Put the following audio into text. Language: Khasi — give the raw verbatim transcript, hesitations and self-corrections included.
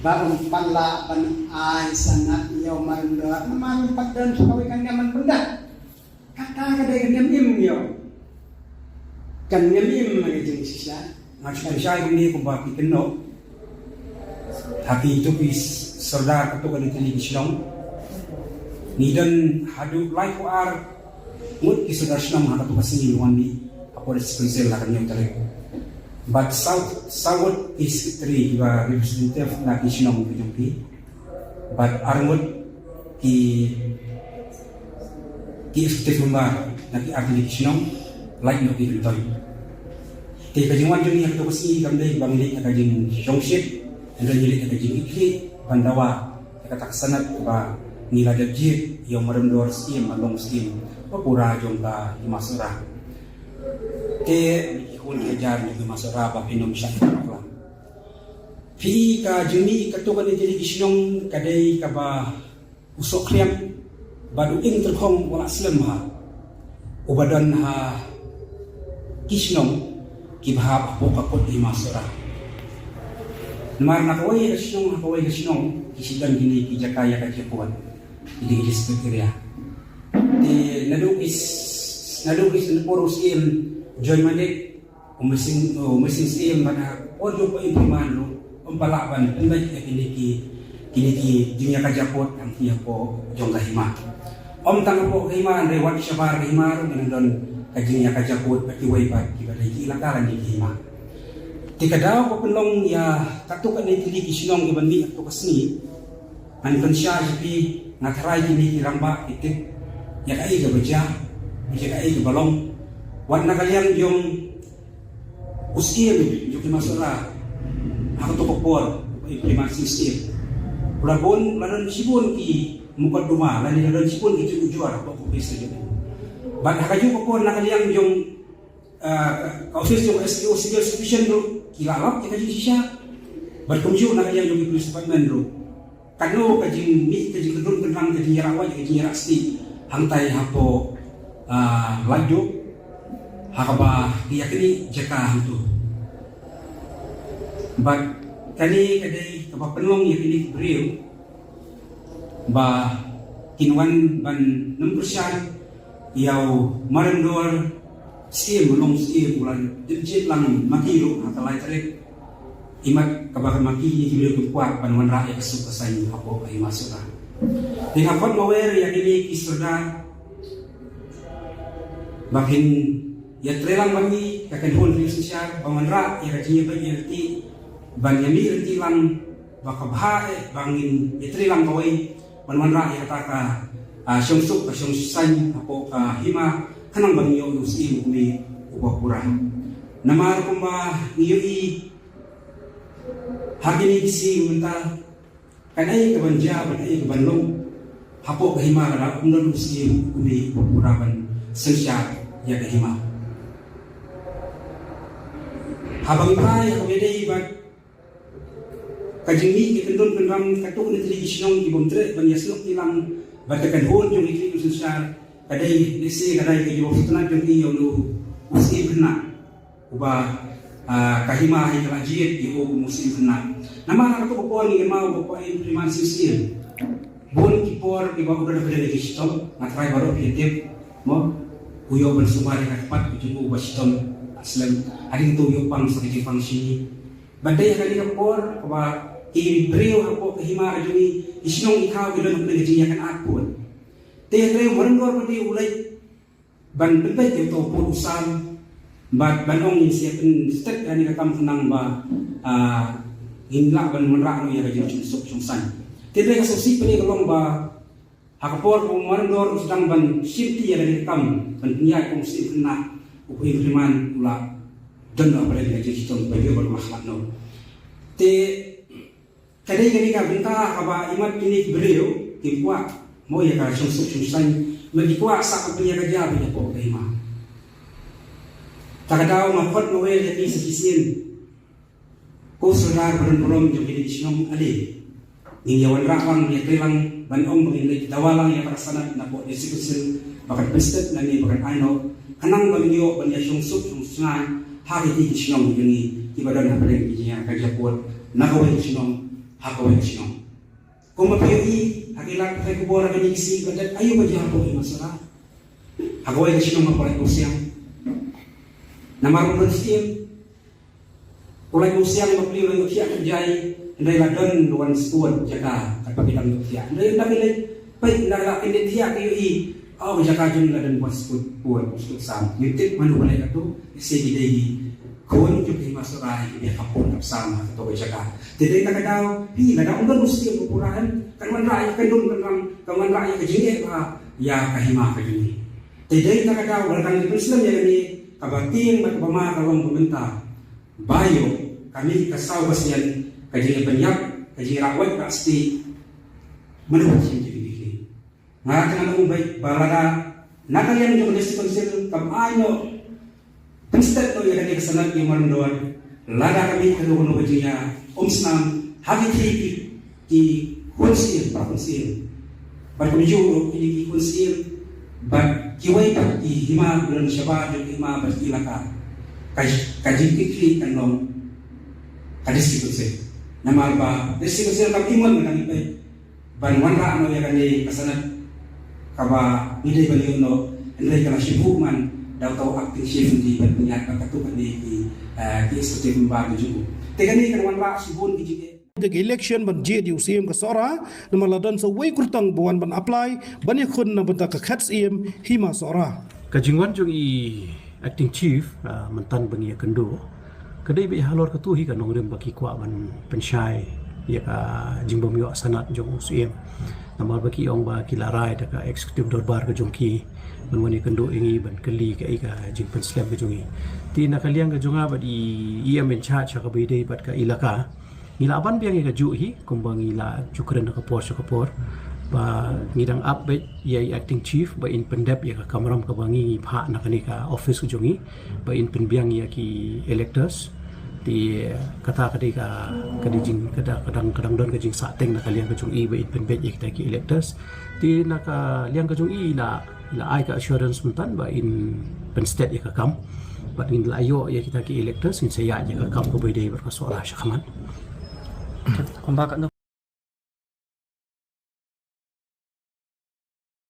Ba um pat lah ban ai sanad ïa u Maryndor namar um pat don sa kawei ka niam ban pyndah. Kata ka dei ka niam im ïa u. Ka niam im ka jingshisha. Nga shu pynshai kumne kumba phi kynnoh. Ha kito ki sordar katto katne tylli ki shnong, ngi don haduh laiphew ar ngut ki sordar shnong ha katto ka sngi wan mih hapoh District Council ha ka hynñiew tarik. Bad saw, saw ngut ki secretary kiba representative na ki shnong ki jong ki. Bad ar ngut ki, ki executive member na ki artylli ki shnong, lait noh ki kyntoit. Te ka jingwan jong ngi ha kato ka sngi kam dei ba ngi leit ha ka jingshongshit, hynrei ngi leit ha ka jingkitkhlieh ban dawa ïa kata ka sanad ba ngi la dep jied ïa u Maryndor Syiem, Maryndor Syiem ba pura jong ka Hima Sohra. Te ki khun ki hajar jong ka Hima Sohra ba phin ym shah ïa ka bakla. Phi, ka jingmih katto katne tylli ki shnong ka dei kaba u sohkhriam bad u ing tyrkhong u la slem ha uba don ha ki shnong kiba hap hapoh ka pud Hima Sohra. Namar na kawei ka shnong ha kawei ka shnong ki shu don kine ki jaka ïa ka jingpud, kine ki district area. Te naduh ki s-, naduh ki s-, por u Syiem Joy Manik, u Mynsiem, u Mynsiem Syiem bad ha por jong u Bah Impriman ruh, ym pat lah ban pynbeit ïa kine ki, kine ki jingïakajia pud hangtei hapoh jong ka hima. Ym tang hapoh ka hima, hynrei wat shabar ka hima ruh ngi don ka jingïakajia pud bad kiwei pat kiba dei ki elaka lane ki hima. Te ka daw ba pynlong ïa katto katne tylli ki shnong kiban mih ha kato ka sngi, ngan pynshai sha phi, nga tharai kine ki rangbah ki tip ïa kaei kaba jia, ïa kaei kaba long. Wat na ka liang jong u Syiem jong ka Hima Sohra ha kato ka por, u Bah Impriman Sing Syiem, u la bun, u la don shibun ki mukotduma lane la don shibun ki jingujor hapoh ka office jong u. Bad ha kajuh ka por na ka liang jong, ah, ka office jong ka S P O Civil Supervision ruh ki la lap ïa ka jingshisha. Bad kumjuh na ka liang jong ki Police Department ruh. Katno ka jingmih, ka jingkyndon kynrang, ka jingïarap wait, ka jingïarap stieh hangtai hapoh, ah, Laitduh, ha kaba ki ïaknieh jaka hangto. Bad kane ka dei kaba pynlong ïa kine ki briew ba kin wan ban nym pyrshang ïa u Maryndor Syiem, Maryndor Syiem u la dep jied lang ma ki ruh ha ka lai tarik. Imat kaba ma ki, ki briew ki kwah ban wanrah ïa ka suk ka saiñ hapoh ka Hima Sohra. Te nga khot mawer ïa kine ki sordar ba kin ïatreilang bad ngi, ka kynhun ka jingsynshar, ban wanrah ïa ka jingïabeit ïalynti, ban ïamih lynti lang ba ka bha eh ba ngin ïatreilang kawei ban wanrah ïa kata ka, ah, shongsuk ka shongsaiñ hapoh ka hima, khnang ba ngin ïoh ïa u Syiem u mih uba pura. Namar kumba ngi ïohi ha kine ki sngi mynta, kaei kaban jia, kaei kaban long hapoh ka hima, lada ym don u Syiem u mih uba pura ban synshar ïa ka hima. Haba ngi phai ha kaba ïadei bad ka jingmih, ka kyndon kynrang katto katne tylli ki shnong ki bym treh ban ïasnoh kti lang bad ka kynhun jong ki, ki synshar, ka dei lehse ka dei ka jingsngewthuh jong ki ïa u Syiem Khynnah uba, ah, ka hima hi ka la jied ïa u kum u Syiem Khynnah. Namar ha kato ka por ngi kynmaw ba u Bah Impriman Sing Syiem, bun ki por kiba u don hapdeng ka jingshitom, nga tharai baroh phi tip, mo, u ïoh ban sumar ïa ka kpat ka jong u ba shitom slem, hadien to u ïoh pang sa ka jingpang shini. Bad dei ha kane ka por kaba ki briew hapoh ka hima ka jong ngi, ki shnong ki thaw ki don hapdeng ka jingïakynad pud. Te hynrei u Maryndor pat u leit ban pynbeit ïa uto u pud u sam bad ban ong ngin sa ïa pynstet ïa kane ka kam khnang ba, ah, ngin lah ban wanrah noh ïa ka jingsuk shongsaiñ. Te hynrei ka sngewsih pat ka long ba ha ka por ba u Maryndor u sdang ban shim kti ïa kane ka kam ban pynïaid kum u Syiem Khynnah, u Bah Impriman u la don noh hapdeng ka jingshitom ba ïoh ban wanrah noh. Te ka dei kane ka bynta kaba imat kine ki briew ki kwah mo ïa ka shongsuk shongsaiñ, ma ki kwah sa ka pynïakajia ba ïa pok ka hima. Ta ka daw nga khot mawer ïa ki sa shisien. Ko sordar ba don burom jong kine ki shnong, ale ngin ïa wanrah lang, ïa trei lang ban ong ba ngin leit dawa lang ïa ka sanad napoh District Council ba kan pynstet nangne ba kan ai noh, khnang ba ngin ïoh ban ïa shongsuk shongsaiñ ha kine ki shnong jong ngi kiba don hapdeng ki jingïakajia pud na kawei ka shnong ha kawei ka shnong. Kumba phi ïohi ha ki lad pathai khubor ha kine ki sngi, ka dei aïu ba jia hapoh Hima Sohra? Ha kawei ka shnong ha Palaitlusiang. Namar u don syiem, u Laitlusiang ba plie u la ïohthiah kynjai, hynrei la don wan skud jaka katba ki dang ïohthiah. Hynrei ynda ki leit peit na la kin thiah ki ïohi, oh, ka jaka jong ngi la don wan skud, wan skud sam. Ngim tip mano ba leh kato, ïa shi ki dei ki khun jong ka Hima Sohra kiba ïakhapoh khapsam ha kato ka jaka. Te dei na ka daw, phi, lada ym don u syiem u pura, kan wanrah ïa ka kyndon kynrang, kan wanrah ïa ka jingeh bha ïa ka hima ka jong ngi. Te dei na ka daw, lada ngi pynslem ïa kane, kaba tieng bad kaba ma ka long ba mynta ba ïoh ka mih ka saw ka sien ka jingïapynïap, ka jingïarah wait rah stieh. Mano ba shim jingkitkhlieh? Nga te ngan ong beit ba lada na ka liang jong ka District Council kam ai noh pynsted noh ïa kane ka sanad ïa u Marindor, lada ka mih kano kano ka jingïaumsnam ha ki, ki, ki khun syiem, para khun syiem, bad kumjuh ruh kine ki khun syiem bad kiwei pat ki hima ba don shabar jong ki hima bad ki elaka, ka, ka jingkitkhlieh kan long ka District Council. Namar ba District Council kam i mon, ngi dang ïa peit ban wanrah noh ïa kane ka sanad kaba ngi dei ban ïoh noh, hynrei ka la shim buh man da uta u acting chief, ngi dei ban pynïaid bad katto katne ki, eh, ki executive member ka jong u. Te kane kan wanrah shibun ki jingeh. Da ka election ban jied ïa u syiem ka Sohra, namar la don sa uwei kyrtong ba wan ban apply ban ïakhun na bynta ka khet syiem Hima Sohra. Ka jingwan jong i acting chief, ah, mynta ba ngi ïakynduh, ka dei beit halor kato hi ka nongrim ba ki kwah ban pynshai ïa ka jingbym ïoh sanad jong u syiem. Namar ba ki ong ba ki la rai da ka executive dorbar ka jong ki ban wan ïakynduh ïa ngi ban kylli kaei ka jingpynslem ka jong ngi. Te na ka liang ka jong nga bad i, i EM in charge ha kaba ïadei bad ka elaka, ngi la ban biang ïa kajuh hi, kumba ngi la ju kren ha ka por sha ka por, ba ngi dang ap beit ïa i acting chief ba in pyndep ïa ka kamram kaba ngi, ngi phah na kane ka office ka jong ngi, ba in pynbiang ïa ki electors. Te kata ka dei ka, ka dei jing, ka da, ka dang, ka dang don ka jingsahteng na ka liang ka jong i ba in pynbeit ïa kita ki electors. Te na ka liang ka jong i la, la ai ka assurance mynta ba in pynsted ïa ka kam. Bad ngin la ïoh ïa kita ki electors, ngin sa ïaid ïa ka kam kaba ïadei bad ka Sohra shakhmat. Kumba ka